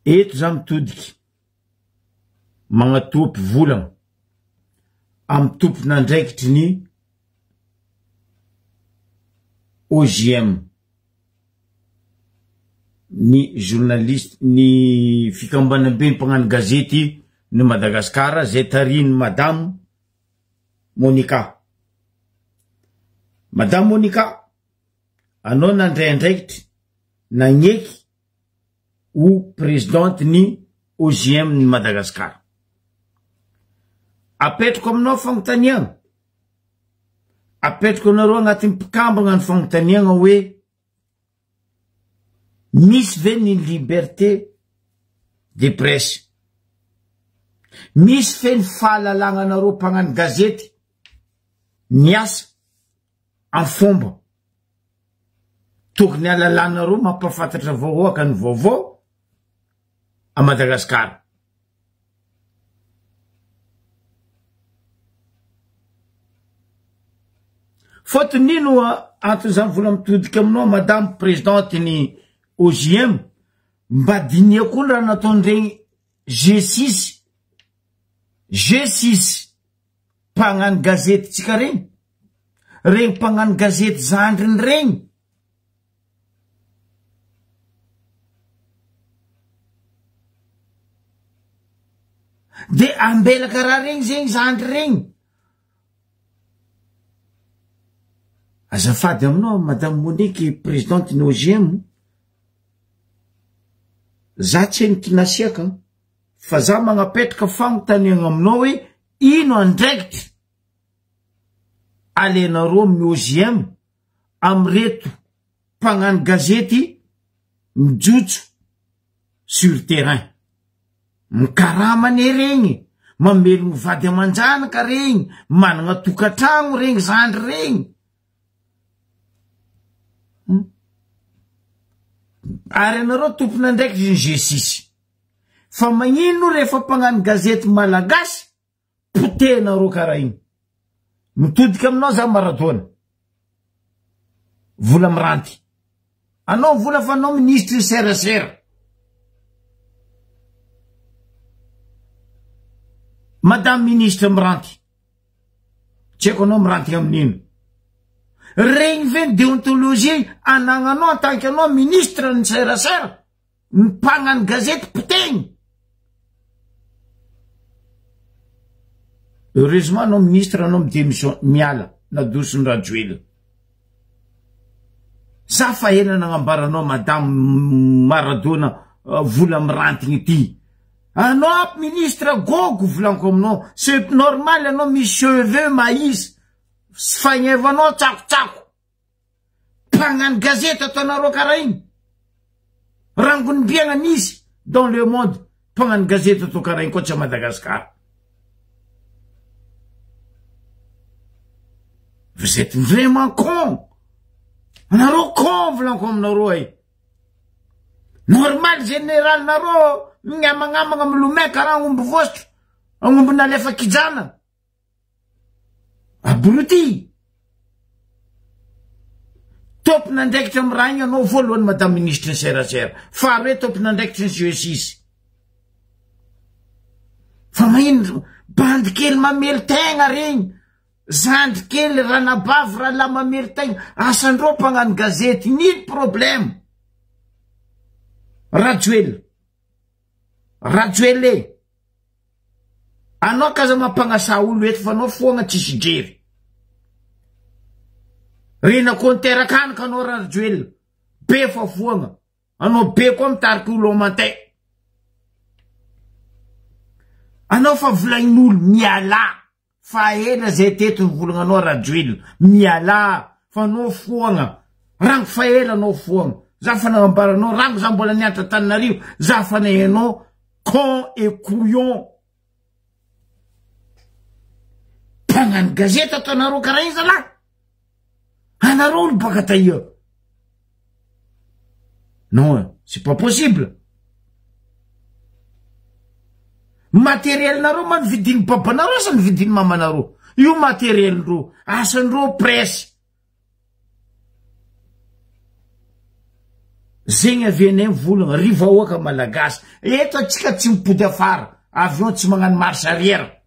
Eto za mitodiky magnatopy volagna amy tompon'andraikitry ny OJM, ny journaliste, ny fikambanambe mpagnano gazety ny Madagascar zay tarihin'i Madame Monica. Madame Monica, anao nandray andraikitry nagneky ho presidente ny OJM ny Madagascar. Apetrako aminao fagnontaniagna, apetrako anareo agnatin'ny mpikambagna ny fagnontaniagna hoe misy ve ny liberté de presse? Misy fe ny fahalalagnanareo mpagnano gazety miasa am fomba tokony halalanareo mampafantatra vahoaka ny vaovao a Madagascar. Fotony nino anton'izany vola mitodika aminao madame présidente ny OJM mba diniho koa ny raha nataon'iregny G6 G6 mpagnano gazety tsika regny, regny mpagnano gazety zandriny regny, de ambela karaha regny zegny zandry regny. Azafady aminao madame Monique présidente ny OGM, za tsy haino tinasiaka an. Fa za magnapetraka fagnontaniagna aminao hoe ino andraikitra alenareo amin'ny OJM amin'ireto mpagnano gazety mijotso sur terrain. Mikarama anie regny, mamelogno vady aman-janaka regny, managna tokatragno regny zandry regny. Ary anareo tompon'andraikitry ny G6. Fa magnino rehefa mpagnano gazety malagasy potehinareo karaha igny. Mitodika aminao za Maradona. Vola miranty. Anao vola fa anao ministre serasera. Madame ministre miranty. Tsy haiko anao miranty amin'ino. Regny ve ny déontologie anagnanao en tant que anao ministre ny serasera? Ny mpagnano gazety potehiny. Heureusement anao ministre anao mi-démission miala nadoson'i Rajoelina. Za fa ela nagnambaranao madame Maradona vola mirantigny ity. Anao aby ministre gogo volaniko aminao, c'est normal anao misy cheveux maïs, fagnevanao tsakotsako. Mpagnano gazety ataonareo karaha igny. Rangonimbiagna misy dans le monde mpagnano gazety atao karaha igny koa tsy à Madagascar. Vous êtes vraiment con. Anareo con volaniko aminareo ay. Normal général nareo mignamagnamagna milomay karaha agnomby vositra, agnomby nalefa kijana. Abruti! Tompon'andraikitra amin'ny raha igny anao voalohany madame ministre ny serasera, faharoe tompon'andraikitry ny CECIS. Fa magnino bandy kely mamely tegna regny, zandry kely, ranabavy, rahalahy mamely tegna, asandreo mpagnano gazety, nino problème? Rajoelina, Rajoelina e! Anao k'aza mampagnasa olo eto fa anao foagna tsisy jery. Renako niteraka anaka anao Rajoelina, be fa foagna. Anao be koa mitariky olo aman-tay. Anao fa volagnin'olo mialà. Fa ela zay teto nivolagna anao Rajoelina mialà fa anao foagna rango fa ela anao foagna za fa nagnambara anao rango za mbola nianatra Antananarivo za fa nahenao con et couillon mpagnano gazety ataonareo karaha igny zalahy anareo olo baka taia Non, c'est pas possible. Matériel nareo ma nividin'ny babanareo sa nividin'ny mamanareo? Io matériel ndreo, asandreo presse. Zegny avianay mivolagna, ry vahoaka malagasy, eto atsika tsy mipody afara, avion tsy magnano marche arrière.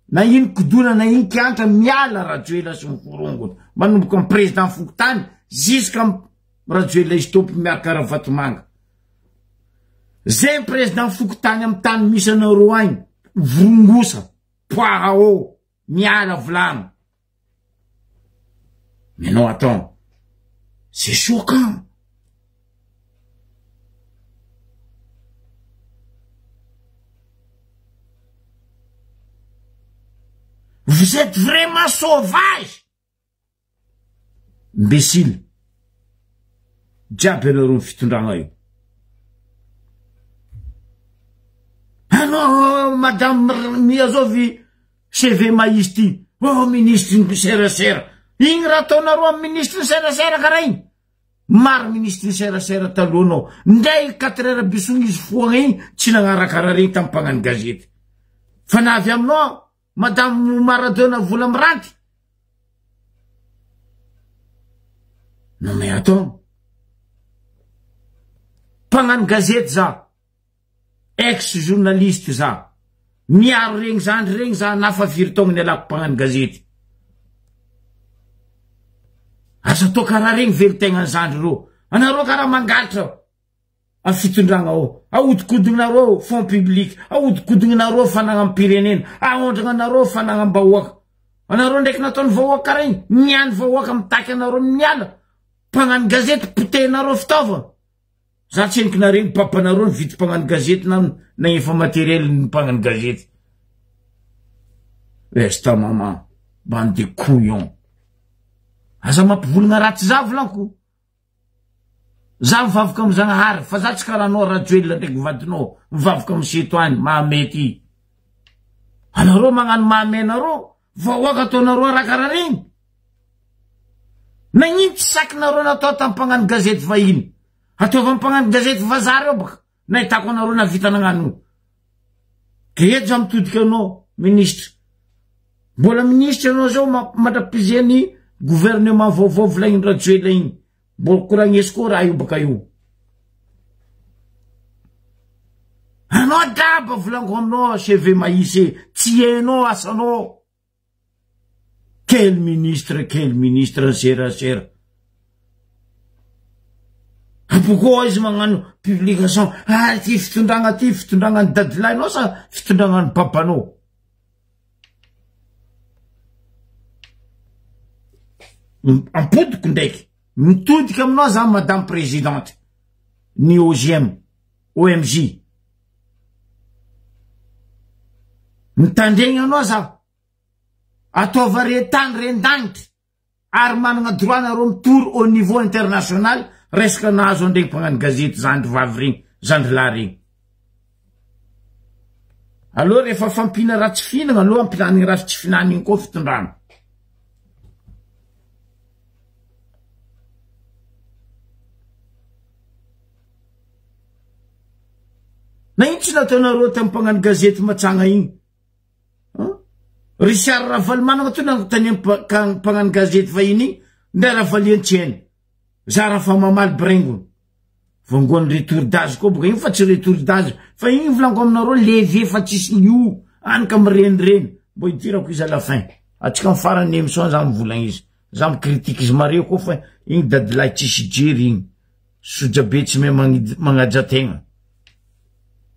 Na ino kidona na ino kiantra miala Rajoelina sy ny forongony, manomboka am président fokontany jusqu'am Rajoelina izy tompony miaraka Ravatomanga. Zegny président fokontany am tany misy anareo agny, vorongosa, poarao, miala volagno. Mais non, attends. C'est choquant. Vous êtes vraiment sauvage. Imbécile. Jiaby anareo ny fitondragna io. Anao madame Miazovy CV Maïs ty. Oh ministre ny serasera. Igny raha ataonareo amin'ny ministre ny serasera karaha igny. Maro ministre ny serasera talohanao. Ndray 4 heures bisogno izy foagna igny tsy nagnaraka raha regny tamin'ny mpagnano gazety. Fa na avy aminao Madame Maradona vola miranty. Non mais attends. Mpagnano gazety za. Ex journaliste za. Miaro regny zandry regny za na fa firy taogno nialako mpagnano gazety. Aza atao karaha regny velon-tegnan'ny zandry reo. Anareo karaha mangalatra. A fitondragna ao, ahodikodignareo fonds public, ahodikodignareo fanagnam-pirenena, aondragnanareo fanagnam-bahoaka. Anareo ndraiky nataon'ny vahoaka karaha igny, niany vahoaka mitaky anareo miala, mpagnano gazety potehinareo fitaovana. Za tsy henoko nareo papanareo nividy mpagnano gazety na nagnefa matériel ny mpagnano gazety. Reste maman, bande de couillons. Aza mampivolagna ratsy za volanko. Za mivavaka am Zagnahary fa za tsy karaha anao Rajoelina ndraiky vadinao mivavaka am seto any mahamety anareo magnano mahame anareo vahoaka ataonareo raha karaha regny nagnino tsy sakinareo natao tam mpagnano gazety vahiny ataova am mpagnano gazety vazaha reo baka nahitako anareo navita nagnano de eto za mitodika anao ministre mbola ministre anao zao mandrapiziany gouvernement vaovao volagniny Rajoelina igny Mbo koragnesy koa raha io baka io. Anao daba volaniko aminao CV Maïs e, tsy hainao asanao. Quel ministre, quel ministre serasera. Pourquoi izy magnano publication ah ty fitondragna ty fitondragna ny dadilahinao sa fitondragna ny papanao? Ampodiko ndraiky mitodika aminao za madame présidente ny OGM OMJ mitandregny anao za ataova re tany ren-danitra ary managna droit nareo mitory au niveau international resaka nahazo andregny mpagnano gazety zandry vavy regny zandry lahy regny aloha rehefa fampina raha tsy fihinagna aloha ampinanigny raha tsy fihinanigny koa fitondrana na ino tsy nataonareo tamin'ny mpagnano gazety matsagna igny Richard Ravalomanana to nanontania mpagnano gazety vahiny igny ndray Ravalian tsy hainy za raha fa mamaly braingony Vangoan'ny retour d'âge koa boka io fa tsy retour d'âge fa igny volaniko aminareo levier fa tsisy lio any ka mirenireny mbo hidirako izy à la fin atsika amin'ny faran'ny émission za mivolagna izy za micritique izy mare koa fa igny dadilahy tsisy jery igny sojabe tsy mahay magnaja tegna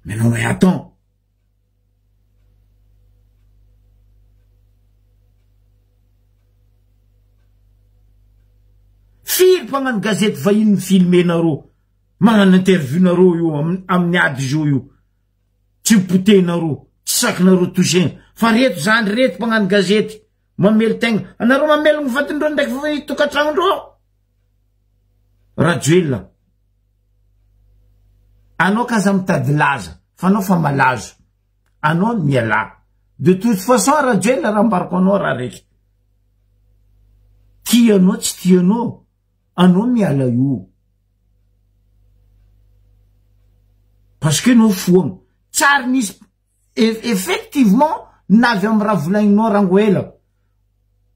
mais non mais attends Firy mpagnano gazety vahiny mi-filmer nareo, magnano interview nareo io amin'ny ady zo io. Tsy potehinareo, tsy sakinareo toucher. Fa reto zandry reto mpagnano gazety mamelo tegna. Anareo mamelogno vadindreo ndraiky tokantragnondreo. Rajoelina. Anao k'aza mitady laza fa anao fa malazo. Anao mialà. De toute façon Rajoelina raha ambarako anao raha raiky. Tianao tsy tianao, anao miala io. Parce que anao foagna. Tsary nisy effectivement navy amin'ny raha volagninao rangoela.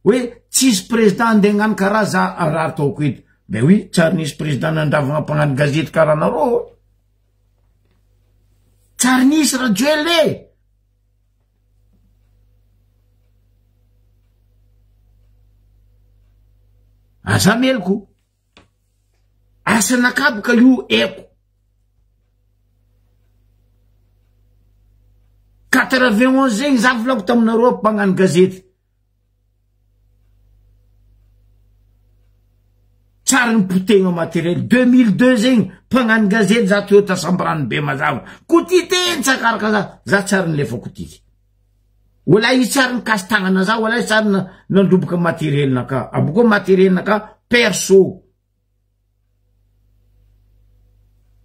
Hoe tsisy président andeha hagnano karaha za raha ataoko eto. Ben oui, tsary nisy président nandravagna mpagnano gazety karaha anareo. Tsary nisy Rajoelina e! Aza meloko. Asa nakaboka io eko. 91 zegny za volako taminareo mpagnano gazety. Tsary ny potegna matériel 2002 zegny mpagnano gazety za Toyota Sambrano be mazava. Kotite tsakaraka za, za tsary nilefa kotiky. Wala izy tsary nikasy tagnana za, wala izy tsary nandroboka matériel naka. Aboko matériel naka perso.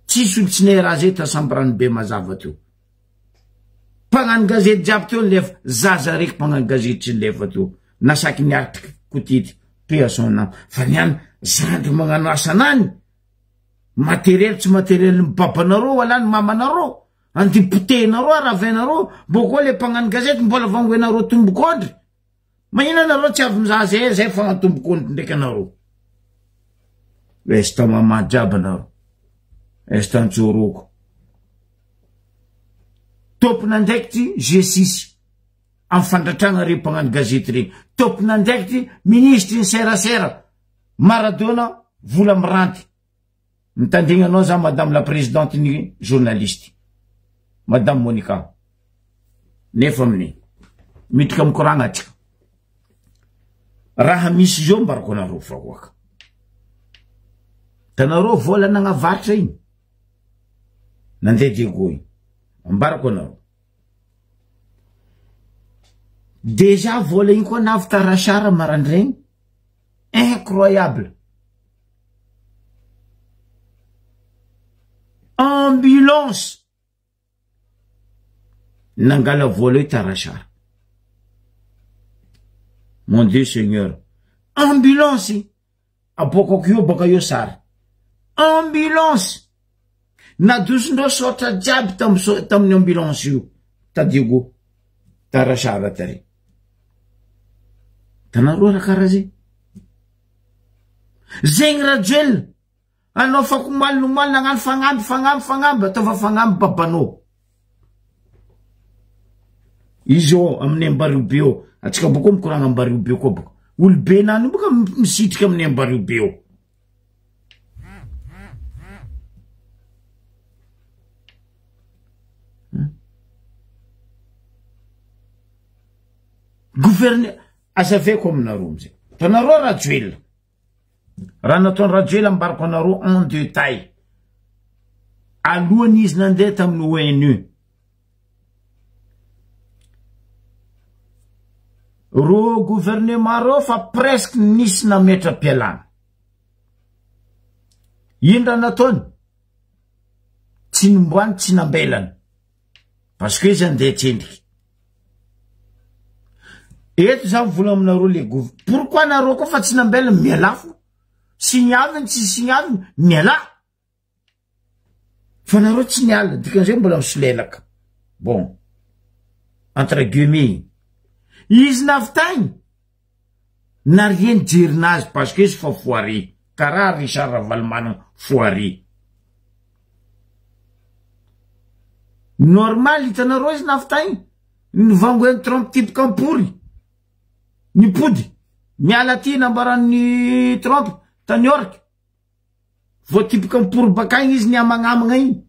Tsisy olo tsy nahay raha zay ta Sambrano be mazava teo. Mpagnano gazety jiaby teo nilefa, zaza raiky mpagnano gazety tsy nilefa teo. Nasaky niatriky kotity, paix à son âme. Fa niany zandry magnano asanany, matériel tsy matériel ny babanareo wala ny mamanareo. Andeha potehinareo aravainareo, mbô koa le mpagnano gazety mbola vangoenareo tombok'ondry. Magnino anareo tsy avy mizaha zay zay fa tombok'ondry ndraiky anareo. Esta mama jiaby anareo. Esta antsoroko. Tompon'andraikitry G6 amin'ny fandratrana reo mpagnano gazety regny. Tompon'andraikitry minisitry ny serasera Maradona vola miranty. Mitandregny anao za madame la présidente ny journaliste. Madame Monica. Nefa amin'ny miditra mikoragna atsika. Raha misy zao mbarako anareo vahoaka. Tanareo vola nagnavaritra igny. Nandeha Diego igny. Ambarako anareo. Déjà vola igny koa navy tarasara marandraigny. Incroyable. Ambulance nangala vola io tarasara. Mon Dieu Seigneur. Ambulance aboakako io baka io sary. Ambulance nadosondreo saotra jiaby tamin'ny ambulance io tadigo tarasara tary. Tanareo raha karaha zay. Zegny Rajoelina, anao fa omaly nomaly nagnano fagnamby fagnamby fagnamby, ataova fagnamby babanao. Izy eo amin'ny ambario be eo, atsika boko mikoragna ambario be koa boko. Olobe nany io boka misitrika amin'ny ambario be eo. Gouverneur, azavaiko aminareo amizay. Tanareo Rajoelina. Raha nataony Rajoelina ambarako anareo en détail. Alohany izy nandeha tamin'ny ONU. Ro gouvernement reo fa presque nisy nametra-pialana. Ino raha nataony? Tsy nomboany, tsy nambelany. Parce que izy andeha tsendriky. Eto za mivola aminareo le gouv. Pourquoi nareo koa fa tsy nambela mialà fo? Signaviny tsy signaviny mialà. Fa nareo tsy niala, dikan'izay mbola misolelaka. Bon. Entre guillemets. Izy navitagny na rien nijerinazy parce que izy fa foiré. Karaha Richard Ravalomanana foiré. Normal hitanareo izy navitagny. Nivangoen'i Trump tipoka ampory. Nipody. Miala aty nambaran'ny Trump tany York. Voatipoka ampory bakagny izy niamagnamagna igny.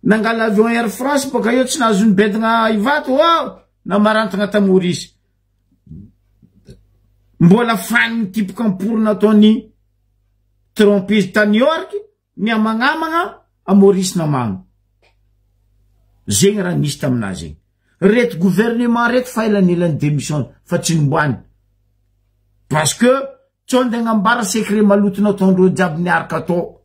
Nangala avion Air France baka eo tsy nahazo nibedagna Ivato. Oh! Namarantagna ta Maurice. Mbola faniny tipoka ampory nataony Trump izy tany York. Miamagnamagna a Maurice namagna. Zegny raha nisy taminazy igny. Reto gouvernement reto fa elanelany démission fa tsy nomboany. Parce que tsy andeha agnambara secret maloto nataondreo jiaby niaraka tao.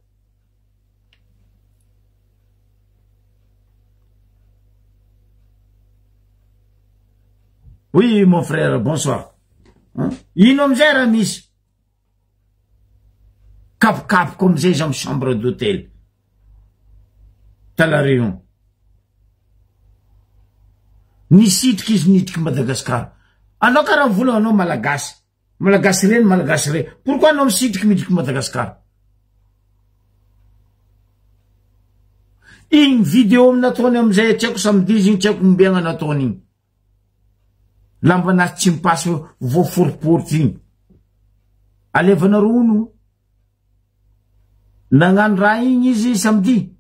Oui mon frère, bonsoir. Ino amizay raha misy? Kapokapoka amizay izy amy chambre d'hôtel. Ta La Réunion. Nisitrika izy nidriky Madagascar. Anao karaha mivolagna anao malagasy. Malagasy reny Malagasy ray. Pourquoi anao misitriky midriky Madagascar? Igny vidéo nataony amizay tsy haiko samedi izy igny tsy haiko ombiagna nataony igny. Lambanazy tsy mipasy voaforiporitra igny. Alevanareo ono. Nagnano raha igny izy samedi.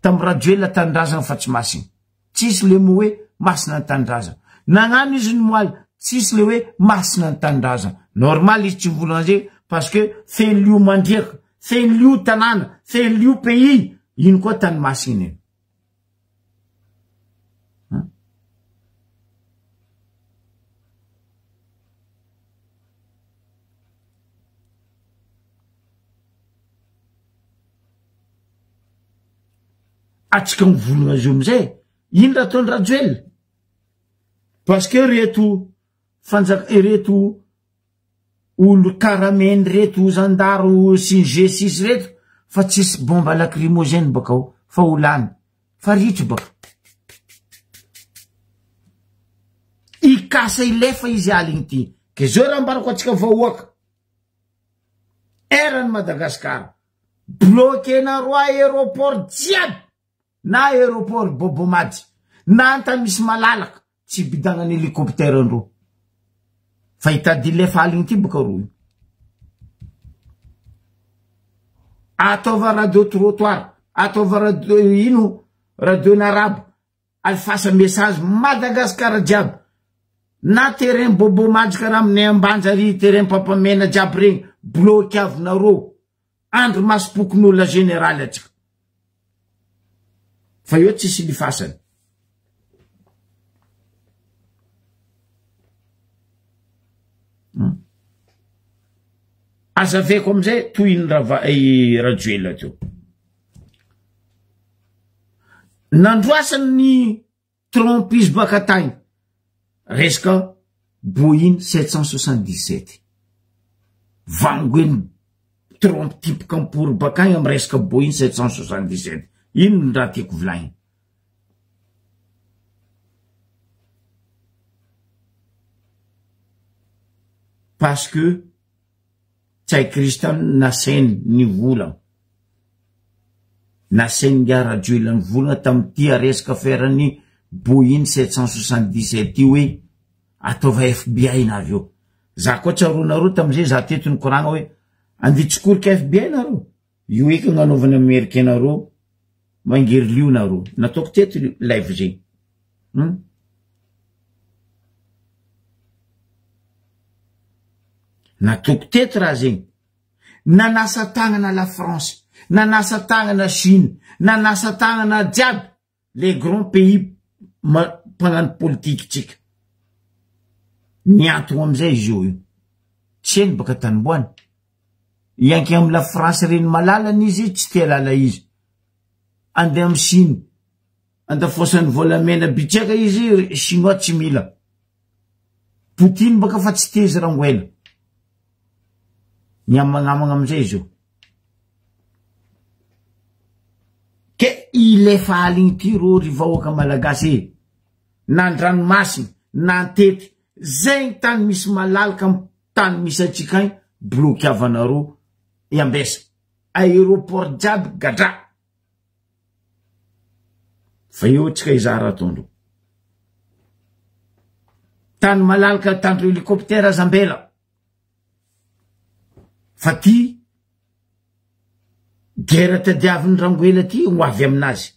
Tam Rajoelina tanindrazagna fa tsy masigny. Tsisy le mot hoe masina ny tanindrazana. Nagnano izy ny moaly, tsisy le hoe masina ny tanindrazana. Normal izy tsy mivolagna zay parce que feno lio mandriaka, feno lio tanàna, feno lio pays, ino koa tany masina iny. Atsika mivolagna azy io amizay, ino raha ataony Rajoelina? Parce que reto fanjaka ireto olo karameny reto zandaro sy ny G six reto fa tsisy bombe lacrymogène baka ao fa ho lany fa ritry baka. Ikasa ilefa izy aligny ty. Ke zao raha ambarako atsika vahoaka. Eran'i Madagascar. Bloquer-nareo aéroport jiaby na aéroport Bobomady na antany misy malalaka tsy bidagnany hélicoptère ndreo fa hitady lefa aligny ty boka roa io. Ataova radio trottoir, ataova radio ino radio n'arabo Alefasa message Madagascar jiaby na terrain bobo majy karaha aminay ambanja ry terrain papamena jiaby regny bloky avinareo andry masom-pokonolona général atsika fa eo tsisy lifasany. Azaveko amizay tohiny rava Rajoelina teo. Nandroasany ny Trump izy baka tagny resaka Boeing 777. Vangoen'i Trump tipokampory bakagny am resaka Boeing 777. Ino ny raha tiako volagniny? Parce que Ntsay Christian nasainy nivolagna. Nasainy ingahy Rajoelina nivolagna tamin'ity resaka affaire-n'ny Boeing 777 ty hoe ataova FBI nareo. Za koa tsaroanareo tamin'izay za teto nikoragna hoe andeha tsikorika FBI nareo. Io eky agnanaovana americain nareo mangery lio nareo. Nataoko teto live zegny. Hum. Nataoko teto raha zegny. Nanasa tagnana la France, nanasa tagnana Chine, nanasa tagnana jiaby les grands pays mpagnano politique tsika. Niantogno amizay izy io io. Tsy hainy baka tanimboany. Hianky amy la France reny malalany izy tsy tia lala izy. Andeha amy Chine, andafosany volamena bitseka izy, chinois tsy mila. Poutine baka fa tsy tia izy rangoela. Miamagnamagna amizay izy io. Ke ilefa aligny ty rô ry vahoaka malagasy e. Na andranomasina, na antety, zegny tany misy malalaka am tany misy antsika agny, blokiavanareo iambesa. Aéroport jiaby gadra. Fa eo tsika hizaha raha ataondreo. Tany malalaka tandro hélicoptère aza ambela. Fa ty guerre tadiavin'ny rangoela ty ho avy aminazy.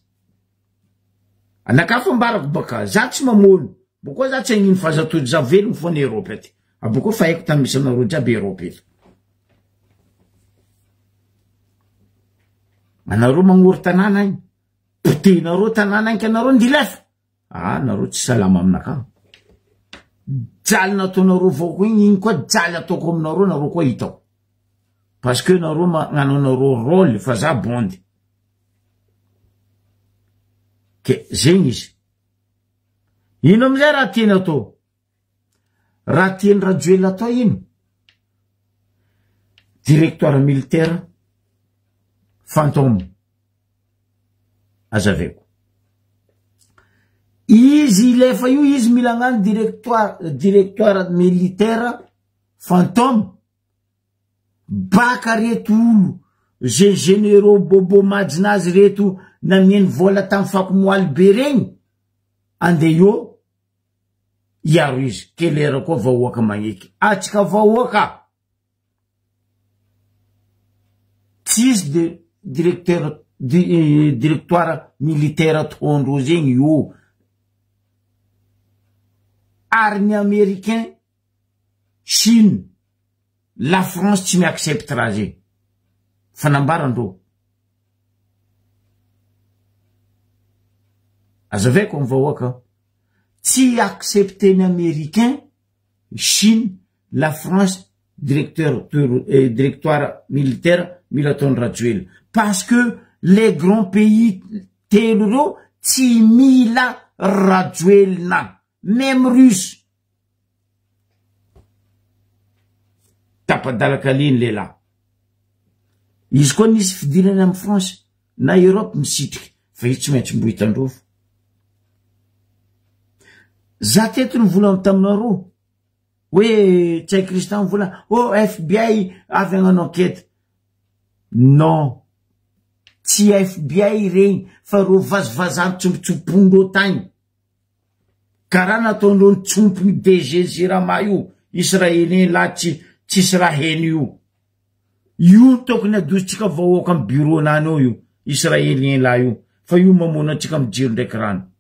Anakahy fambarako baka, za tsy mamono. Bokoa za tsy hagnino fa aza tody za velogno foana Europe aty. Abokoa fa haiko tany misy anareo jiaby Europe eto. Anareo magnory tanàna agny, potehinareo tanàna agny ka anareo ndilefa. Ah, nareo tsy salama aminakahy. Jaly nataonareo vahoaka igny, igny koa jaly ataoko aminareo, nareo koa hitako. Parce que nareo magnano anareo rôle fa za bondy. Ke zegny izy. Ino amizay raha tiany atao? Raha tian'i Rajoelina atao ino? Directoire militaire fantôme. Azaveko. Izy ilefa io izy mila agnano directoire directoire militaire fantôme baka reto olo ze généraux bobo majinazy reto namieny vola tam fakomoaly be regny ande eo hiaro izy kelera koa vahoaka magneky atsika vahoaka Tsisy de directeur directoire militaire ataondreo zegny io. Ary ny américain, Chine, la France tsy mi-accepte raha zegny. Fa nambarandreo. Azavaiko amy vahoaka, tsy accepte-ny américain, Chine, la France directeur directoire militaire mila ataony Rajoelina parce que les grands pays telo reo tsy mila Rajoelina meme russe tapadalaka leny lehilahy izy koa nisy fidirany amy France na Europe misitrika fa izy tsy maintsy mbo hitandreo fo za teto ny volagno taminareo Hoe Ntsay Christian mivola oh FBI avy hagnano enquête. Non. Tsy FBI regny fa reo vazivazaha nitsompotsompondreo tagny. Karaha nataondreo nitsompony DG Jirama io, Israelien lahy tsy tsisy raha heno io. Io tokony adositsika vahoaka am bureau nany ao io, Israelien lahy io, fa io mamono antsika am jiro ndraiky rano.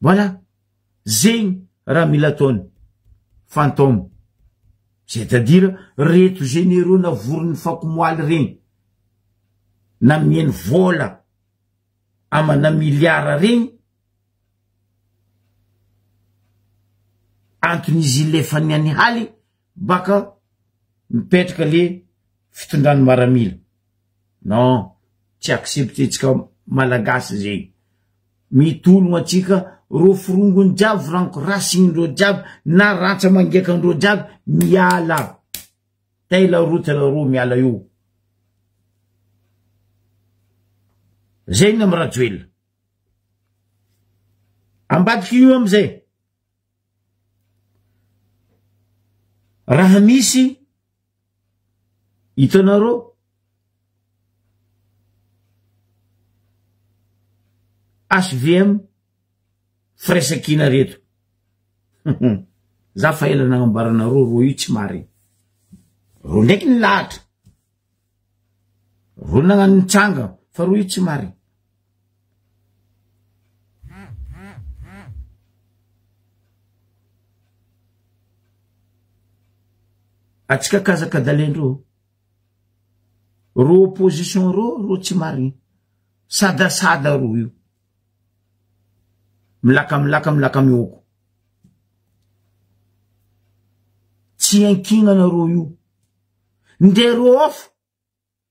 Voilà, zegny raha mila ataony fantôme, c'est à dire reto généraux navorin'ny fakomoaly regny, namieny vôla amana milliard regny, antony izy ilefany any haly baka mipetraka le fitondrany maramila non tsy accepte tsika malagasy zegny mitologno atsika ro forongony jiaby volaniko rasinindreo jiaby na rantsa mangiakandreo jiaby miala taila route nareo miala eo zegny amy rajoelina ambadiky io amizay Raha misy hitanareo HVM firaisankina reto za fa ela nagnambaranareo ro io tsy marigny ro ndraiky nilahatra ro nagnano nitsanga fa ro io tsy marigny Atsika kazakadalendreo ro opposition ro ro tsy marigny sadasada ro io milaka milaka milaka mioko tsy ankignana ro io ndre ro off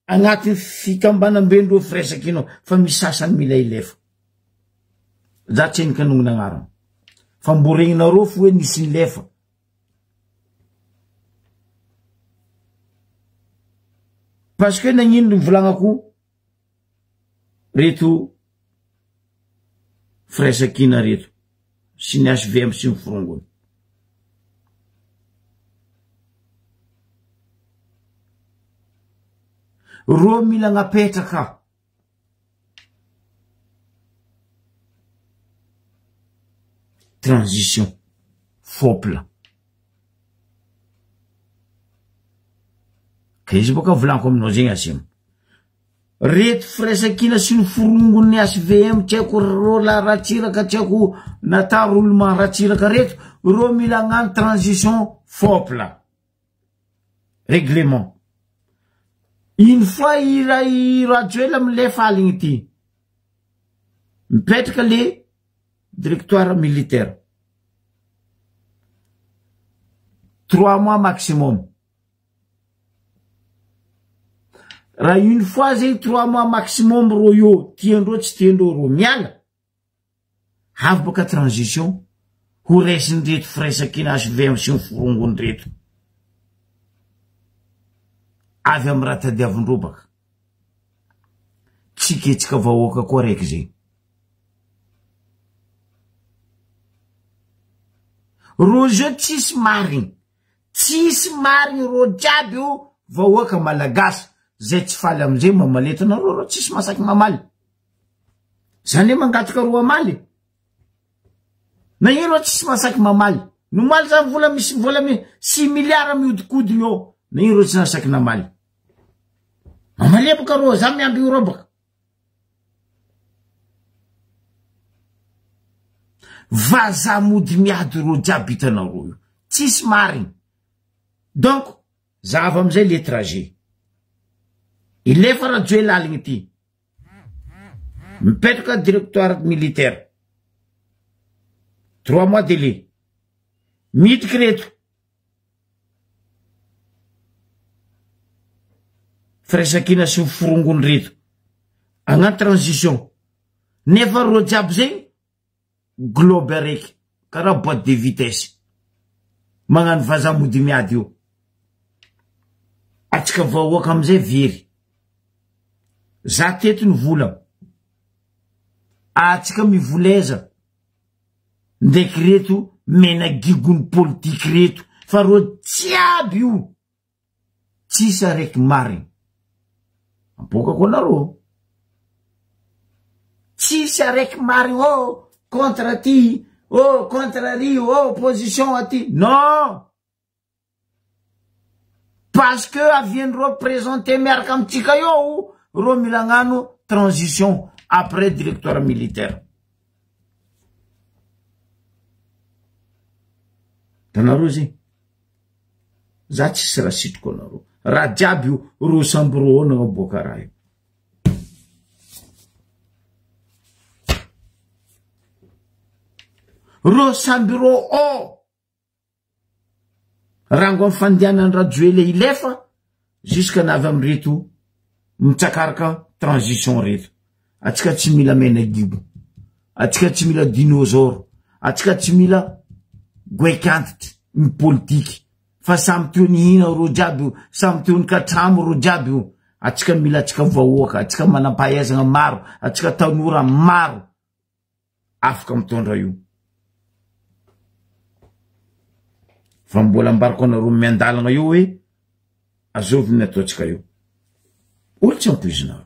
Agnatin'ny fikambanam-bendreo firaisankina fa misy sasany mila hilefa. Za tsy henoko hanongona agnarana. Fa mbo regninareo fo hoe nisy nilefa. Parce que nagnino no volagnako reto firaisankina reto sy ny HVM sy ny forongony. Rô mila agnapetraka. Transition fôpla. Ka izy boka volaniko aminao zegny Asim. Reto firaisankina sy ny forongon'ny HVM tsy haiko Rola Ratsiraka tsy haiko Nathan Roulement Ratsiraka reto reo mila agnano transition fôpla. Règlement. Une fois i Rajoelina milefa aligny ty. Mipetraka le directoire militaire. Trois mois maximum. Raha une fois zegny trois mois maximum rô io tiandreo tsy tiandreo rô miala avy baka transition ho raisin'ireto firaisankina HVM sy ny forongony reto. Avy amy raha tadiavindreo baka. Tsy ketsika vahoaka koa raiky zegny. Rô zao tsisy marigny. Tsisy marigny rô jiaby io vahoaka malagasy zay tsy faly amizay mamaly eto nareo rô tsisy masaky mamaly. Zany hoe mangataka ro hamaly. Nagnino rô tsisy masaky mamaly? Nomaly zany vola misy vola mi six milliards miodikodiny eo. Nagnino rô tsy nasaky namaly? Mamalia boka rô, za miamby io rô boka. Vazaha mody miady rô jiaby hitanareo io. Tsisy marigny. Donc, zahava amizay le trajet. Ilefa Rajoelina aligny ty. Mipetraka directoire militaire. Trois mois délai. Midriky reto. Firaisankina sy forongony reto. Agnano transition. Nefa reo jiaby zegny globe araiky karaha boite de vitesse. Magnano vazaha mody miady io. Atsika vahoaka amizay very. Za teto ny vola. Atsika mivoleza. Ndraiky reto mena gigony politiky reto fa reo jiaby io tsisy araiky marigny. Abokako anareo. Tsisy araiky marigny oh contre aty oh contre ary oh opposition aty non. Parce que avian'ireo présenter miaraka amintsika eo reo mila hagnano transition après directoire militaire. Hitanareo zegny? Za tsisy raha sitriko anareo. Raha jiaby io reo samby reo ao nagnaboaka raha io. Reo samby reo ao. Rango am fandehanany Rajoelina hilefa jusque navy am reto mitsakaraka transition reto. Atsika tsy mila mena gibo. Atsika tsy mila dinosaure. Atsika tsy mila goaikantitry ny politiky. Fa samy teo nihina ro jiaby io, samy teo nikatramo ro jiaby io. Atsika mila atsika vahoaka, atsika manam-pahaizana maro, atsika tanora maro. Afaka mitondra io. Fa mbola ambarako anareo miandalana eo hoe azovy ny ataontsika eo. Olo tsy ampoizinareo.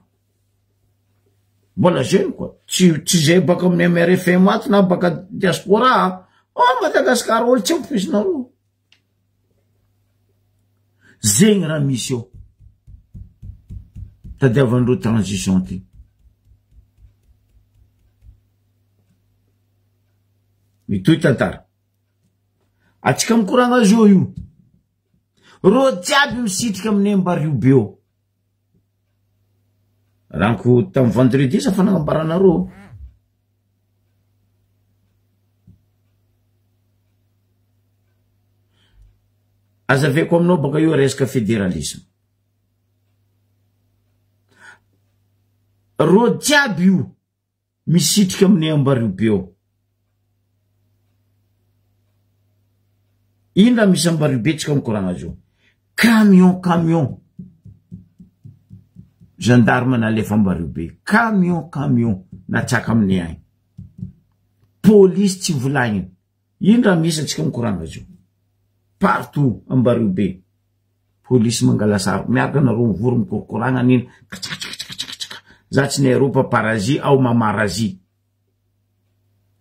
Mbola jeune koa. Tsy tsy zay baka amin'ny MRFM ato na baka diaspora. Oh Madagascar olo tsy ampoizinareo. Zegny raha misy eo. Tadiavan'ireo transition ty. Mitohy tantara. Atsika mikoragna zao io. Rô jiaby misitrika amin'ny Ambario be eo. Ranko tamin'ny vendredi sa fa nagnambaranareo. Azaveko aminao baka io resaka federalisme. Rô jiaby io misitrika amin'ny Ambario be eo. Ino raha misy Ambario be tsika mikoragna azy io? Camion camion gendarme nalefa Ambario be, camion camion natsaka aminay agny. Polisy tsy volagniny. Ino raha misy atsika mikoragna azy io? Partout Ambario be. Polisy mangala sary miaraka anareo mivory mikorokoragna nino katsakatsakatsakatsaka. Za tsy nahay reo paparazzi ao mamarazi.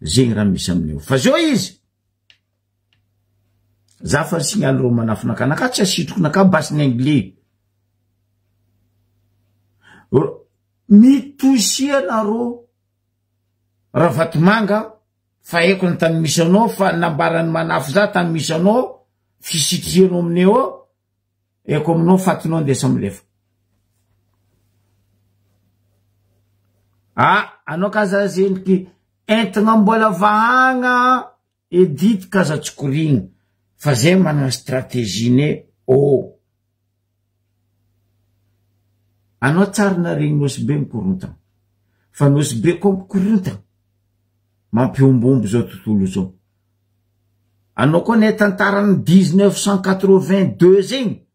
Zegny raha misy amin'io. Fa zao izy. Za fa signaly reo manafina ka naka tsy asitriko naka basy ny anglais. Mitosia nareo Ravatomanga fa haiko ny tany misy anao fa nambaran'ny manafy za tany misy anao fisitrihanao aminay eo haiko aminao fatinao andesa milefa. Ah, anao ka za zendriky entigna mbola vahagna Edith ka za tsy korigna fa zay manana stratégie-nay oh. Anao tsary naregny Nosy Be mikorontana fa Nosy Be koa mikorontana mampiombombo zao tontolo zao. Anao koa ne tantaran'ny 1982 zegny.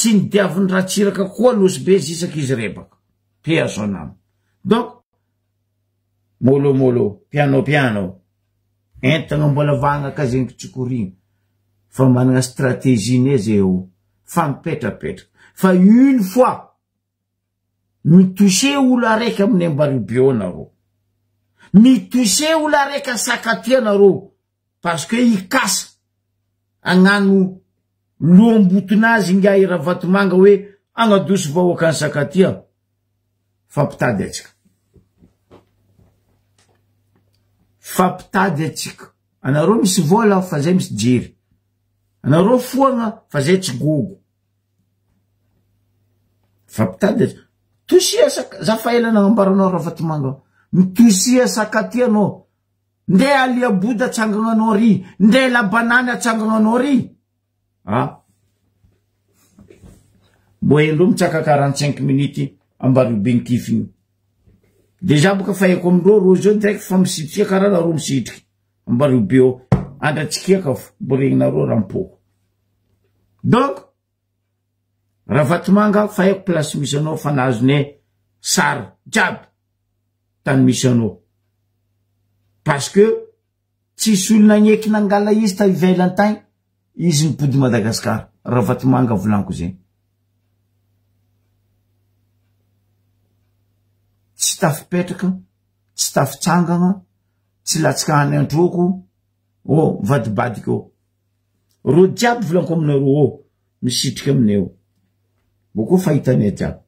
Tsy nidiavin'i Ratsiraka koa Nosy Be zisaka izy rebaka. Paix à son âme. Donc, mollo mollo, piano piano, entagna mbola vagnaka zegny tsikorigny fa managna stratégie-nay zay eo, fa mipetrapetraka. Fa une fois mi-toucher olo araiky amin'ny Ambariobe eo nareo, mi-toucher olo araiky a Sakatia nareo, parce que hikasa agnano loham-botonazy ingahy Ravatomanga hoe agnadoso vahoakan'i Sakatia, fampitady atsika. Fampitady atsika. Anareo misy vola fa zay misy jery. Anareo foagna fa zay tsy gogo. Fampitady atsika. Tosia saka, za fa ela nagnambaranao Ravatomanga. Mitosia Sakatia anao. Ndeha Alia Boda atsangagnanao ry, ndeha Labanany atsangagnanao ry. Ah. Mbo endreo mitsaka 45 minutes ambario be ny kifiny. Deja boka fa haiko amindreo reo zao direct fa misitrika karaha nareo misitriky. Ambario be eo. Andratsikiaka fo, mbo regninareo rampoko. Donc, Ravatomanga fa haiko place misy anao fa nahazonay sary jiaby tany misy anao. Parce que tsisy olona agneky nangala izy ta ivelany tagny, izy nipody Madagascar. Ravatomanga volaniko zegny. Tsy tafipetraka, tsy tafitsangana, tsy latsaka any an-troko, oh, mivadibadika eo. Reo jiaby volaniko aminareo oh, misitrika aminay eo. Boko fa hitanay jiaby.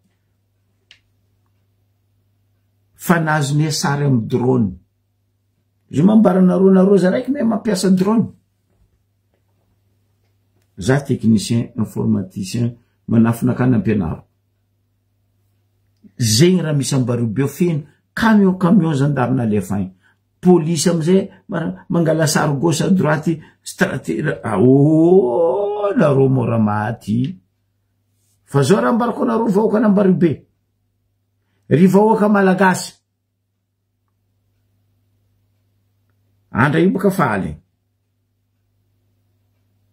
Fa nahazonay sary amy drone. Zo mambaranareo nareo za raiky mahay mampiasa drone. Za technicien informaticien manafina akany ampianaro. Zegny raha misy ambariobe eo feno camion camion gendarme nalefa agny. Polisy amizay mangala sary gauche à droite straté oh nareo mora maty. Fa zao raha ambarako anareo vahoaka an'Ambariobe. Ry vahoaka malagasy. Andra io boka faly.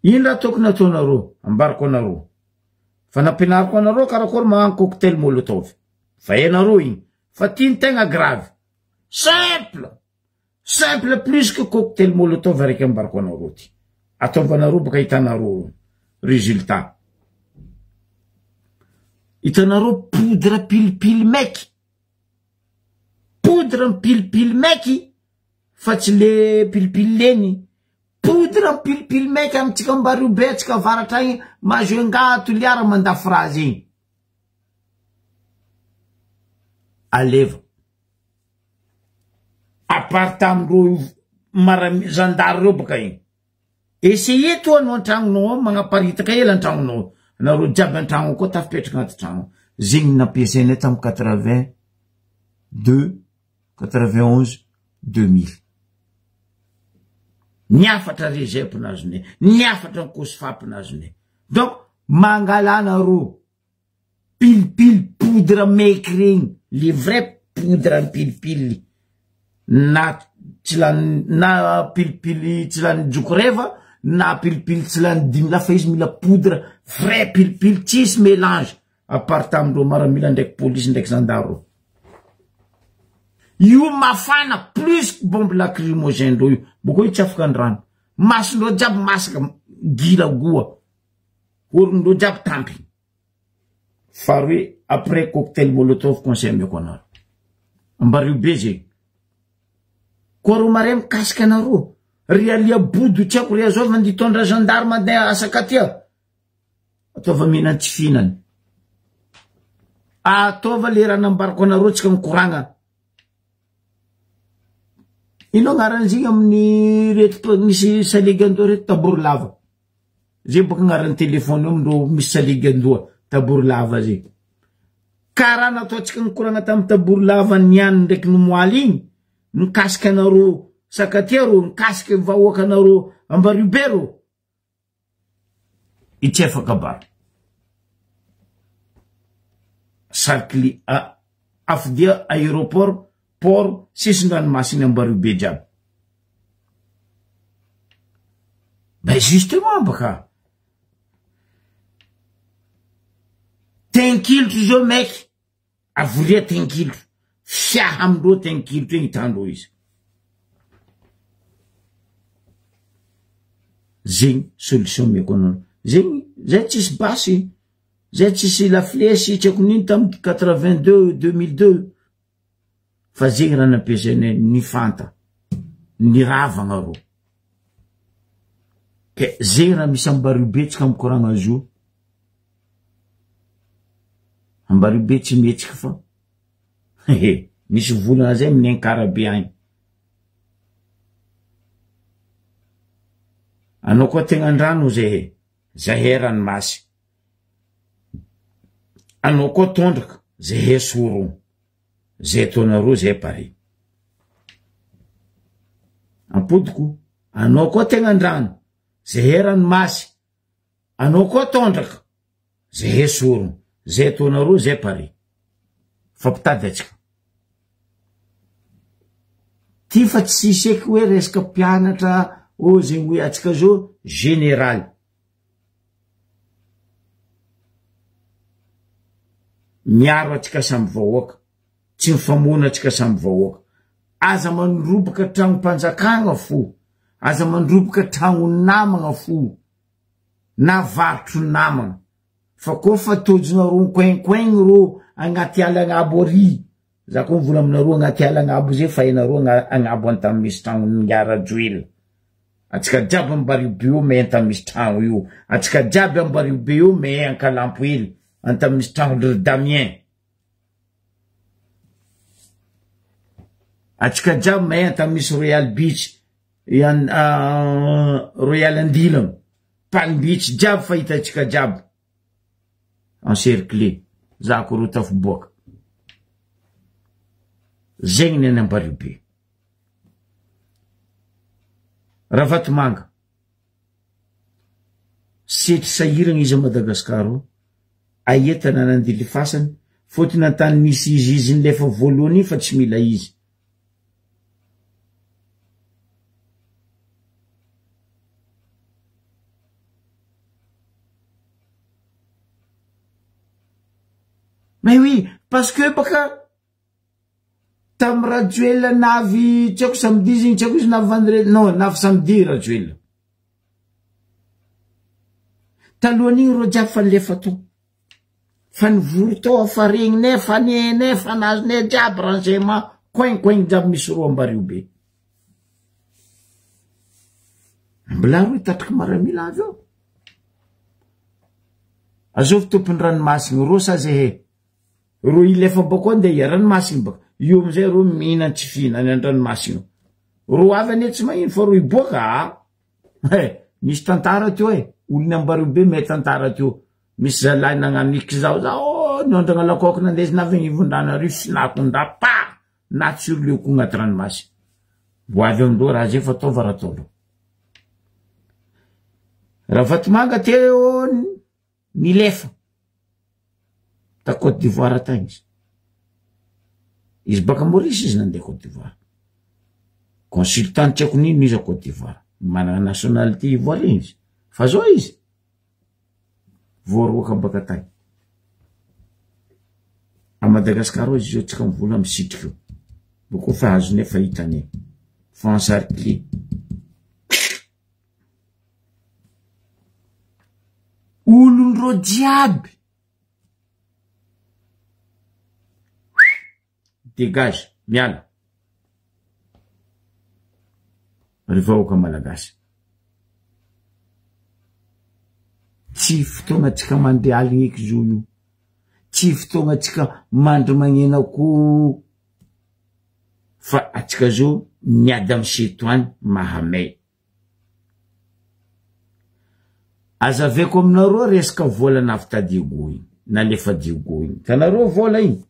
Ino raha tokony ataonareo? Ambarako anareo. Fa nampianariko anareo karakory magnano cocktail molotov. Fa hainareo igny. Fa ty ny tegna grave. Simple! Simple plus que cocktail molotov araiky ambarako anareo ty. Ataovanareo boka hitanareo résultat. Hitanareo poudre pilipily maiky. Poudre pilipily maiky fa tsy le pilipily leny. Poudre pilipily maiky amintsika Ambariobe atsika avaratra agny Majunga Toliara mandafy raha zegny. Aleva. Apart tamindreo marami zandary reo baka igny. Essayez to anao antragnonao ao magnaparitaka ela antragnonao. Anareo jiaby antragno koa tafipetraka agnaty tragno. Zegny nampiasainay tamy 82, 91, 2000. Niafatra REGEP nazonay, niafatra ny COSFAP nazonay. Donc mangala anareo pilipily poudre maiky regny, le vrai poudre ny pilipily na tsy lany na pilipily tsy lany jokoreva na pilipily tsy lany dimy lahy fa izy mila poudre vrai pilipily tsisy mélange à part tamindreo maramila ndraiky polisy ndraiky zandary reo. Io mafana plus bombe lacrymogène reo io boko io tsy afaka ny rano masondreo jiaby masaka gila goa orondreo jiaby tampiny. Faharoe après cocktail molotov conseil ameko anareo ambario be zegny koa reo mare mikasika anareo ry alia bodo tsy haiko ry azova andeha hitondra gendarme andeha asakatia ataova mihinany tsy fihinany ataova le raha nambarako anareo tsika mikoragna ino agnaran'izigny amin'ny reto misy salegy andoha reto tabory lava Zay boka agnaran'ny téléphone io amindreo misy salegy andoha tabory lava zay. Karaha nataontsika nikoragna tamin'ny tabory lava niany ndraiky nomoaly igny, mikasika anareo Sakatia rô, mikasika vahoaka anareo Ambariobe rô. Itsy kabary. Sarkly afodia aéroport, port, sisin-dranomasiny Ambariobe jiaby. Ben justement baka. Tenkilotro zao maiky, avoria tenkilotro, fiaha amindreo tenkilotro igny hitandreo izy. Zegny solution omeko anareo. Zegny, zay tsisy basy, zay tsisy lafilesy, tsy haiko nino tamy 82, 2002. Fa zegny raha nampiasainay nifanta, niravagna rô. Ke zegny raha misy ambario be tsika mikoragna azy io. Ambario be tsy mihetsiky fa hehe misy volana zay minenkara be agny. Anao koa tegna andrano zay zahay ranomasy. Anao koa tondraka zahay sorogno. Zay ataonareo zay pare. Ampodiko, anao koa tegna andrano, zahay ranomasy. Anao koa tondraka, zahay sorogno. Zay ataonareo zay pare. Fampitady atsika. Ty fa tsisy eky hoe resaka mpianatra ô zegny hoe atsika zao général. Miaro atsika samy vahoaka, tsy mifamono atsika samy vahoaka. Aza mandroboka tragnom-panjakagna fo, aza mandroboka tragnon'ny namagna fo, na varotry ny namagna. Fa koa fa tojonareo mikoinkoigny rô agnaty ala agnabo ary, za koa mivola aminareo agnaty ala agnabo zay fa hainareo agnabo antany misy tragnon'ingahy Rajoelina. Atsika jiaby Ambaribe io me enta misy tragno io. Atsika jiaby Ambaribe io me Ankalampo hely anta misy tragno ry Damien. Atsika jiaby me enta misy Royal Beach, Royal Andilana, Palm Beach jiaby fa hitatsika jiaby. Encerclé. Za ko ro tafiboaka. Zegny ny any Ambaribe. Ravatomanga, setry sahiragna izy a Madagascar o, aia tanàna andilifasany, fôtony antany misy izy izy nilefa voalohany iny fa tsy mila izy. Mais oui, parce que baka Tam Rajoelina navy tsy haiko samedi izy igny tsy haiko izy navy vendredi non navy samedi Rajoelina. Talohan'igny reo jiaby fa nilefa tao. Fa nivory tao fa regninay fa nihainay fa nazonay jiaby renseignement coin coin jiaby misy roa ambario be. Mbola roa tatriky maramila avy eo. Azovy tompony ranomasigny roa sa zay he. Ro hilefa bako andeha ia ranomasina baka io amizay ro mihinan tsy fihinany an-dranomasina ro avy anie tsy mahino fa ro hiboaka a eh misy tantara teo e olona ambareo be mahay tantara teo misy zalahy nagnano ikizaozao niondragna lakoako nandesina avy agnivon-drano ary sinakon-dra pa natsiro leo koa agnaty ranomasina ho avy amindreo raha zay fa ataova raha ataonao Ravatomanga teo Nilefa ta Cote d'Ivoire tagny izy. Izy baka Maurice izy nandeha Cote d'Ivoire. Consultant tsy haiko n'ino izy a Cote d'Ivoire. Manana nationalité ivoirien izy. Fa zao izy voaroaka baka tagny. A Madagascar ao izy zao tsika mivola misitrika io. Boko fa azonay fa hitanay. Fa encerclé. Olondreo jiaby dégage miala ry vahoaka malagasy tsy fotoagna tsika mandry aligny eky zo io tsy fotoagna tsika mandry magnena akoho fa atsika zo miady amy setoany mahamay Azavaiko aminareo resaka vola navy ta Diego igny, nalefa Diego igny. Hitanareo vola igny?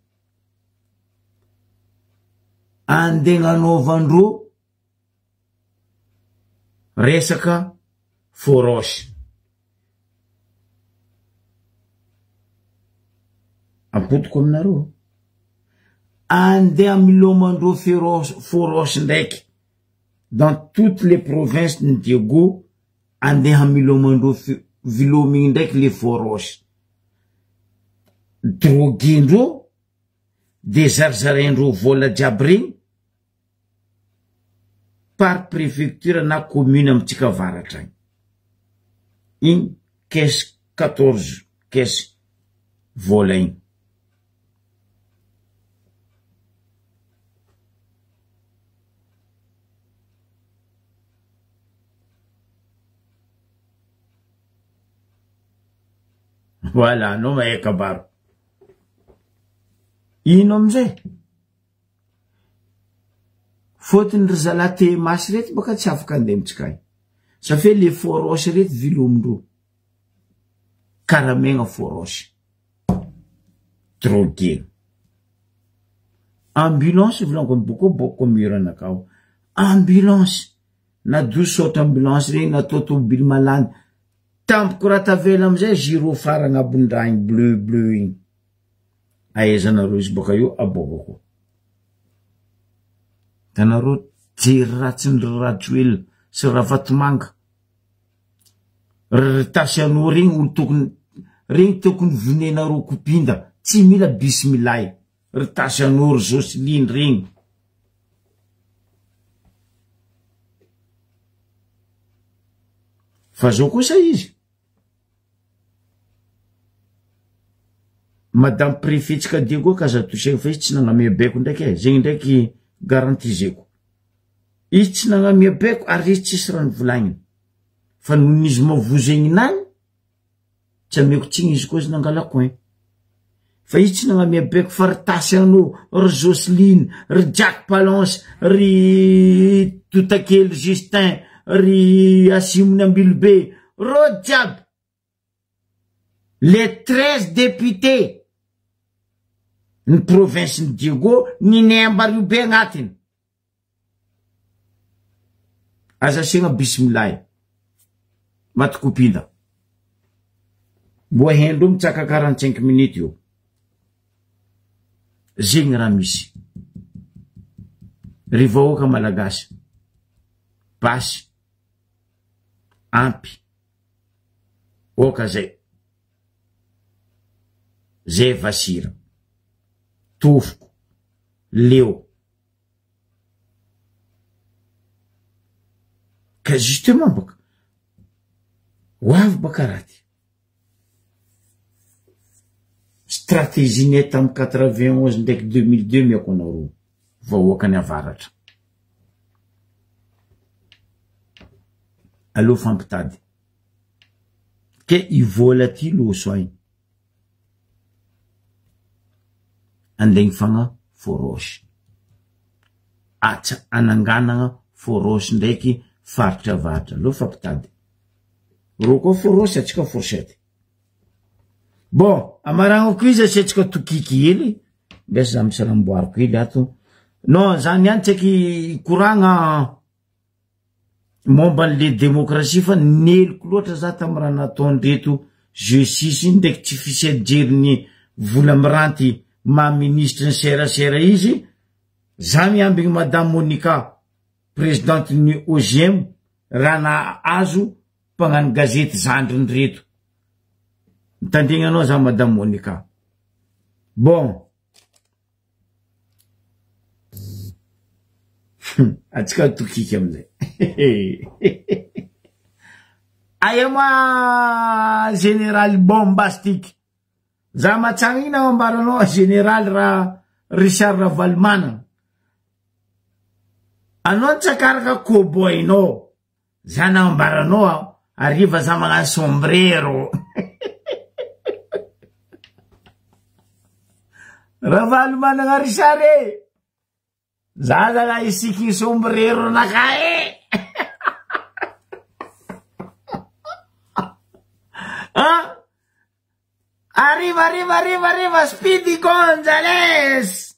Andeha agnanaovandreo resaka forage. Ampodiko aminareo. Andeha amilomandreo forage ndraiky. dans toutes les provinces ny Diego andeha hamilomandreo vilomigny ndraiky le forage. Droguendreo de zarizaraindreo vola jiaby regny par préfecture na commune amitsika avaratra agny. Igny caisse 14 caisse vola igny. Voilà, anao mahay kabaro. Ino amizay? Fôtony ry zalahy temasy reto baka tsy afaka andeha amitsika agny. Ça fait le forosy reto vilomindreo. Karamegna forosy. Drogué. Ambulance volaniko boko boko mur anakao. Ambulance. Na douce saotra ambulance regny na tôtôbily malandy. Tampoko raha tavela amizay gyrophare agnabondraha igny bleu bleu igny. Ahaizanareo izy baka eo aboakako. Hitanareo jery ratsin'ny ry Rajoelina sy Ravatomanga. Ry Tasiano regny olo tokony regny tokony vonenareo kopinda. Tsy mila bismillah. Ry Tasiano ry Jocelyne regny. Fa zao kosa izy. Madame préfet-tsika Diego ka aza tosegny fa izy tsy nagnamia baiko ndraiky e, zegny ndraiky garantizeko. Izy tsy nagnamia baiko ary izy tsisy raha nivolagniny. Fa noho izy mavozegninany, tsy ameko tsigny izy koa izy nangala coin. Fa izy tsy nagnamia baiko fa ry Tasiano, ry Jocelyne, ry Jack Palance, ry Totakely Justin, ry Asimony Ambilobe, reo jiaby. Les 13 députés ny province ny Diego ny Nemba io be agnatiny. Aza asiagna bismillah. Matikopinda. Mbo haindreo mitsaka 45 minutes io. Zegny raha misy. Ry vahoaka malagasy. Basy. Ampy. Oka zay. Zay vasira. Tofoko. Leo. Ka justement baka. Ho avy baka raty. Stratégie ny tamy 91 ndraiky 2002 miako anareo. Vahoaka ny avaratra. Aleo fampitady. Ke i vola ty loso agny. Andegny fagna forosy. Atsa ananganagna forosy ndraiky faritra avaratra. Aleo fampitady. Rô koa forosy atsika fourchette. Bon, amaragnako izy asiatsika tokiky hely. Mbesa za misy raha amboariko hely ato. Non, za niany tsy aiky koragna momba an'le démocratie fa neliko loatra za tamy raha nataondreto G6 iny ndraiky tsy fisiajeriny vola miranty maha ministre ny serasera izy. Za miambigny Madame Monica, présidente ny OGM, raha nahazo mpagnano gazety zandriny reto. Mitandregny anao za Madame Monica. Bon. Atsika tokiky amizay. Aia ma général bombastique. Za matsagna ina ambaranao général raha Richard Ravalomanana. Anao tsakaraka cowboy-nao. Za nambaranao aho, ariva za magnano sombrero. Ravalomanana Richard e. Za zalahy isiky sombrero naka e. Ah? Arriva, arriva, arriva, arriva, Speedy Gonzales.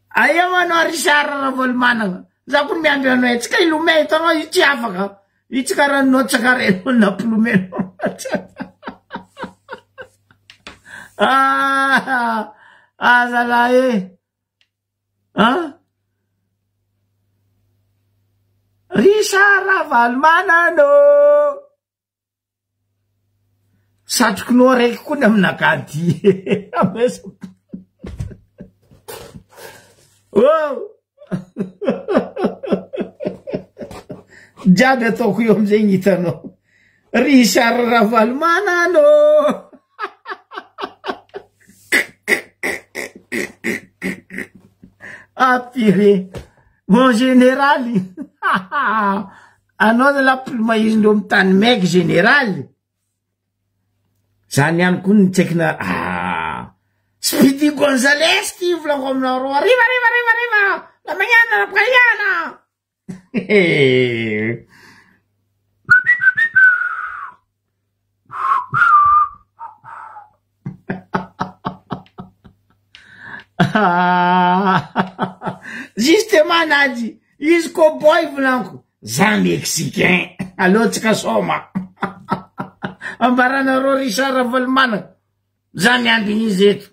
Aia manao Richard Ravalomanana. Za koa miandry anao e. Tsy ka ilomay hitanao io tsy afaka. Io tsy karaha anao tsy karaha anao nampilomenao. Ah, ah zalahy e. Ah? Richard Ravalomanana. Satrokinao araiky koa ny aminakahy ty. Oh! Jiaby ataoko eo amizay ny hitanao. Richard Ravalomanana ô! Ah purée! Mon général! Anao zalahy mpilomahizindreo amin'ny tany maiky général! Zany ihany koa ny tsaikina ah! Speedy Gonzales ty volako aminareo arriva arriva arriva arriva! La mañana la praiana! Justement Nady, izy cowboy volaniko, za mexicain, aleo tsika soma. Ambaranareo Richard Ravalomanana, za miandry izy eto.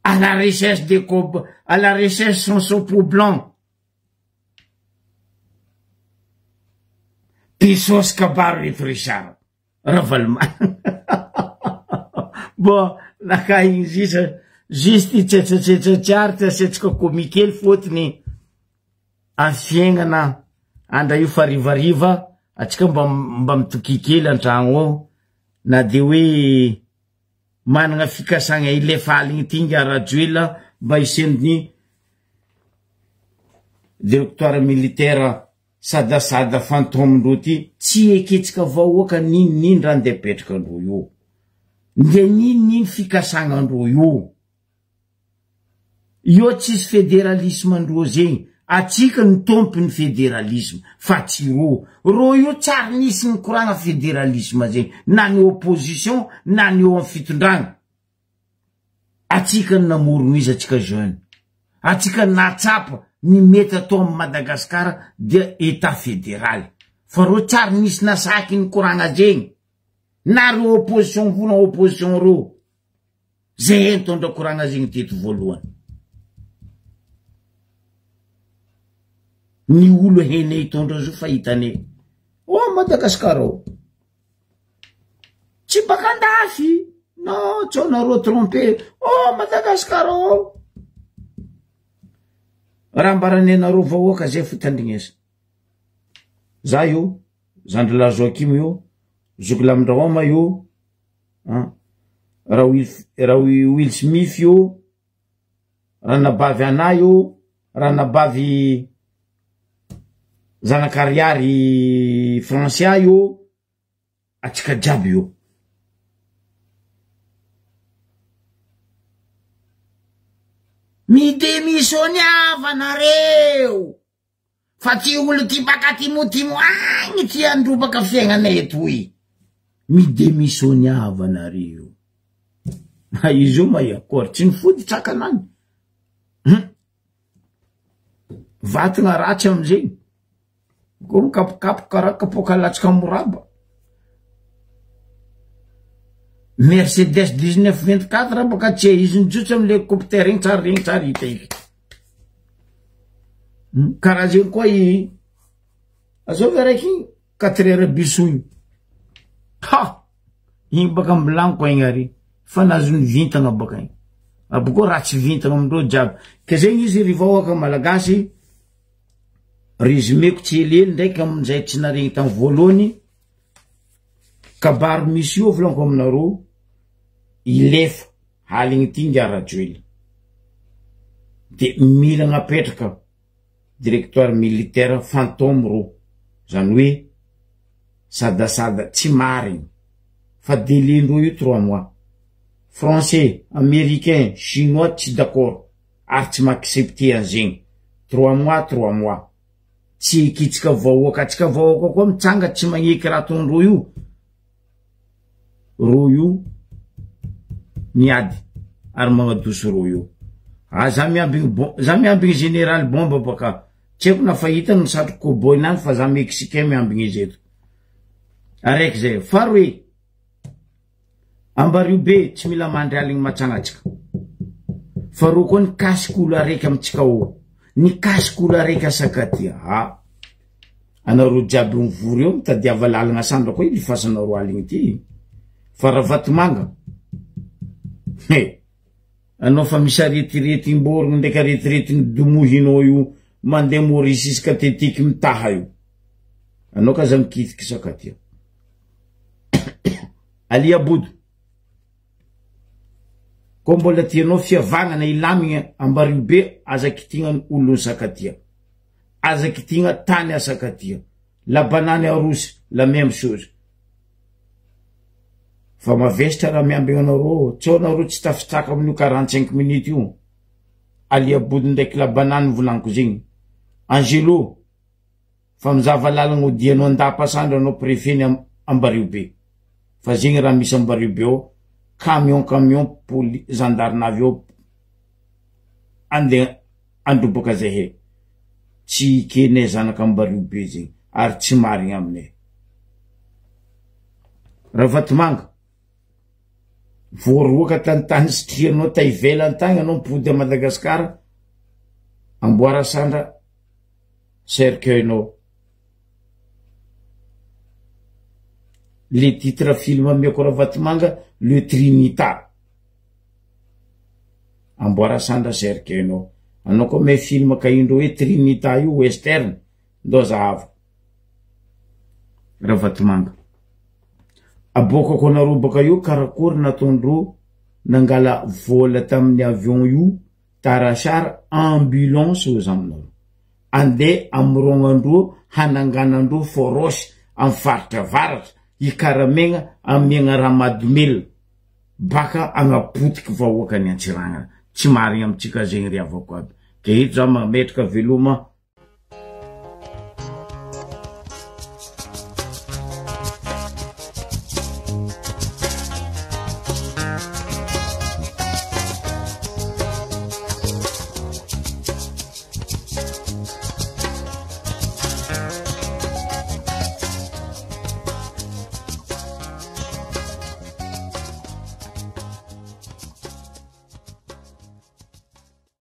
À la recherche des cob, à la recherche son chapeau blanc. Pesos kabary reto Richard Ravalomanana. Bon, naka igny zisa, juste tsetsatsetsa tsy aritra asiantsika comique kely fôtony amin'ny fiaignana andra io fa harivariva atsika mba mba mitokia kely an-tragno ao na de hoe managna fikasagna hilefa aligny ty ingahy Rajoelina mba hisian'ny directoire militaire sadasada fantôme-ndreo ty tsy eketsika vahoaka n'ino n'ino raha ndeha apetraka andreo io ndeha n'ino n'ino fikasagnandreo io. Io tsisy federalisme ndrô zegny, atsika no tompony federalisme fa tsy rô, rô io tsary nisy nikoragna federalisme zegny na ny opposition na ny eo am fitondragna, atsika no namorogno izy atsika jeune, atsika nahatsapa ny mety atao am Madagascar dia etat federaly fa rô tsary nisy nasaky nikoragna zegny na reo opposition vola opposition reo. Zay nitondra koragna zegny teto voalohany. Ny olo hene hitondra azy io fa hitane. Oh Madagascar oh. Tsy baka andafy. Non, tsy ao nareo tromper. Oh Madagascar oh. Raha ambaran'ny anareo vahoaka zay fo tandrignesa. Za io, zandry lahy Joachim io, zoky lamindrahoma io, Raha Will Smith io, ranabavy anah io, ranabavy zanak'ariary Francia io, atsika jiaby io. Midemissioniava nareo! Fa ty olo ty baka atimotimo agny ty handrobaka fiaignanay etoy. Midemissioniava nareo. Ha izy io mahay akory tsy nifody tsakanany. Hum. Vatagna ratsy amizegny. Koa mikapokapoka karaha kapoaka latsaka moraba. Mercedes 1924 baka tsy hay izy nijotso amle hélicoptère igny tsary regny tsary hita izy. Karaha zegny koa i azovy araiky igny quatre heures bus igny. Ha! Igny baka ambilaniko igny ary fa nahazo ny vintagna baka igny. Abôkeo ratsy vintagna amindreo jiaby. Ke zegny izy ry vahoaka malagasy, résumé-ko tsy helihely ndraiky amin'izay tsy naregny tamy voalohany, kabary misy io volaniko aminareo, ilefa aligny ty ingahy Rajoelina. De mila agnapetraka directoire militaire fantôme rô, zany hoe sadasada tsy marigny fa délai-ndreo io trois mois. Français, américain, chinois tsy d'accord ary tsy mi-accepter an'zegny, trois mois trois mois. Tsy eketsika vahoaka, atsika vahoaka koa mitsanga tsy magneky raha ataondreo io. Rô io miady ary magnadoso rô io. Ah za miambigny bon, za miambigny général bomba baka. Tsy haiko na fa hitany ny satroko cowboy nany fa za mexicain miambigny izy eto. Araiky zay. Faharoe, Ambario be tsy mila mandry aligny matsagnatsika. Faharoa koa nikasika olo araiky amitsika ao. Nikasika olo araiky asakatia. Ah. Anareo jiaby mivory eo mitadiava lalagna sandra koa ilifasanareo aligny ty fa Ravatomanga he anao fa misy aretiretim-borogno ndraiky aretiretin'ny domohinao io mandeha Maurice isaka tetiky mitaha io anao ka aza mikitiky sakatia Alia Bodo Koa mbola tianao fihavanana hilamigna ambario be aza kitigna ny olon'ny sakatia. Aza kitigna tany a sakatia. La banane arosy la meme chose. Fa mavesatra raha miambigna anareo, tsao nareo tsy tafitsaka amin'io 45 minutes io. Alia body ndraiky la banane volaniko zegny. Angelo. Fa mizava lalagna odianao andapa sandra anao prefet ny Ambariobe fa zegny raha misy Ambariobe ao camion camion poli gendarme avy ao andeha androbaka zahay tsy ekenay zanaka Ambariobe zegny ary tsy marigny aminay Ravatomanga voaroaka tany tany sitrianao ta ivelany tagny anao mipody a Madagascar amboara sandra cercueil-nao. Le titre film amiako Ravatomanga le Trinita. Amboara sandra cercueil-nao. Anao koa mahay film kahindreo hoe Trinita io western, ndao zahavo. Ravatomanga. Aboakako anareo baka io karakory nataondreo nangala vola tamin'ny avion io Tarachar ambulance ozy aminareo. Andeha amorognandroa hananganandroa forosy am faritra avaratra hikaramegna amiagna ramadomelina baka agnapotiky vahoaka ny Antsiranana. Tsy marigny amitsika zegny ry havako aby. Ke eto za mametraka veloma.